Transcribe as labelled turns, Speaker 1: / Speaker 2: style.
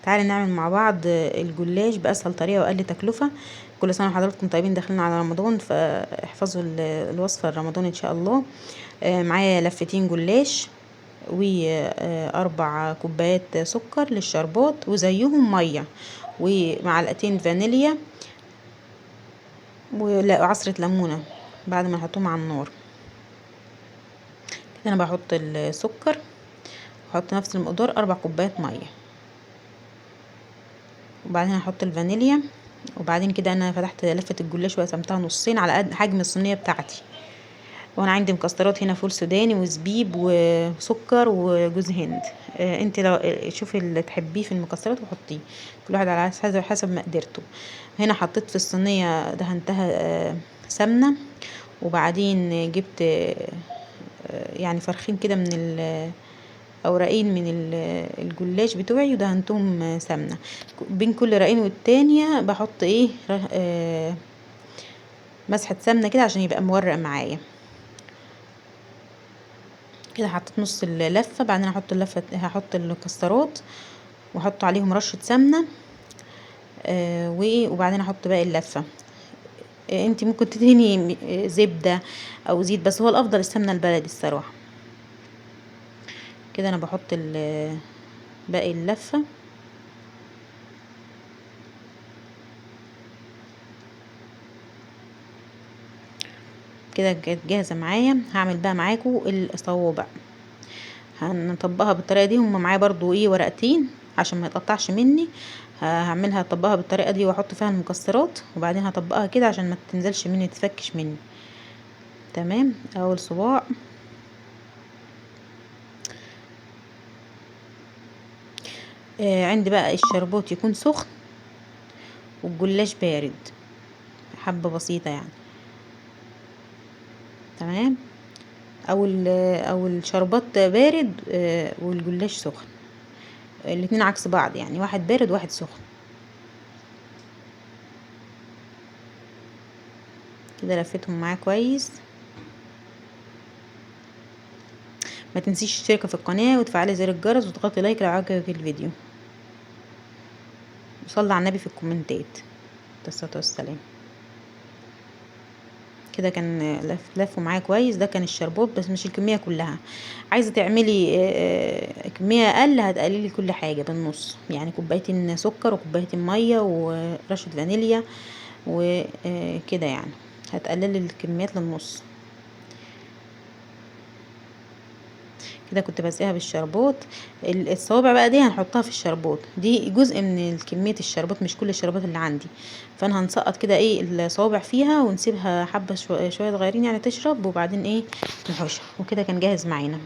Speaker 1: تعالي نعمل مع بعض الجلاش باسهل طريقه واقل تكلفة. كل سنة وحضراتكم طيبين، داخلين على رمضان فاحفظوا الوصفة لرمضان ان شاء الله. معايا لفتين جلاش واربع كوبايات سكر للشربات وزيهم مية ومعلقتين فانيليا وعصره ليمونه بعد ما نحطهم على النار. كده انا بحط السكر، بحط نفس المقدار 4 كوبايات مية، وبعدين هحط الفانيليا. وبعدين كده انا فتحت لفه الجلاش وقسمتها نصين على قد حجم الصينية بتاعتي. وانا عندي مكسرات هنا، فول سوداني وزبيب وسكر وجوز هند. انت لو شوفي اللي تحبيه في المكسرات وحطيه، كل واحد على حسب مقدرته. هنا حطيت في الصينية دهنتها سمنه، وبعدين جبت يعني فرخين كده من اوراقين من الجلاش بتوعي ودهنتهم سمنه. بين كل رقين والتانية بحط ايه مسحه سمنه كده عشان يبقى مورق معايا. كده حطيت نص اللفة، بعدين هحط اللفة، هحط المكسرات واحط عليهم رشه سمنه، وبعدين احط باقي اللفة. انت ممكن تدهني زبدة او زيت، بس هو الافضل السمنة البلدي الصراحة. كده انا بحط باقي اللفة. كده كانت جاهزة معايا. هعمل بقى معاكم الصوابع، هنطبقها بالطريقة دي. هما معايا برضو ايه ورقتين عشان ما يتقطعش مني. هعملها اطبقها بالطريقة دي واحط فيها المكسرات، وبعدين هطبقها كده عشان ما تنزلش مني تفكش مني. تمام، اول صباع. عندي بقى الشربات يكون سخن والجلاش بارد، حبه بسيطة يعني. تمام، او الشربات بارد والجلاش سخن، الاتنين عكس بعض يعني، واحد بارد وواحد سخن. كده لفيتهم معايا كويس. ما تنسيش تشتركي في القناة وتفعلي زر الجرس وتضغطي like لو عجبك الفيديو، وصلي على النبي في الكومنتات الصلاة والسلام. كده كان لفوا معايا كويس. ده كان الشربات بس مش الكمية كلها. عايزه تعملي كمية اقل هتقللي كل حاجة بالنص، يعني كوبايتين سكر وكوبايتين مية ورشه فانيليا وكده، يعني هتقللي الكميات للنص. كده كنت بسقيها بالشربات. الصوابع بقى دي هنحطها في الشربات، دي جزء من كمية الشربات مش كل الشربات اللي عندي. فانا هنسقط كده ايه الصوابع فيها ونسيبها حبه شوية صغيرين يعني تشرب، وبعدين ايه نحوشها. وكده كان جاهز معانا.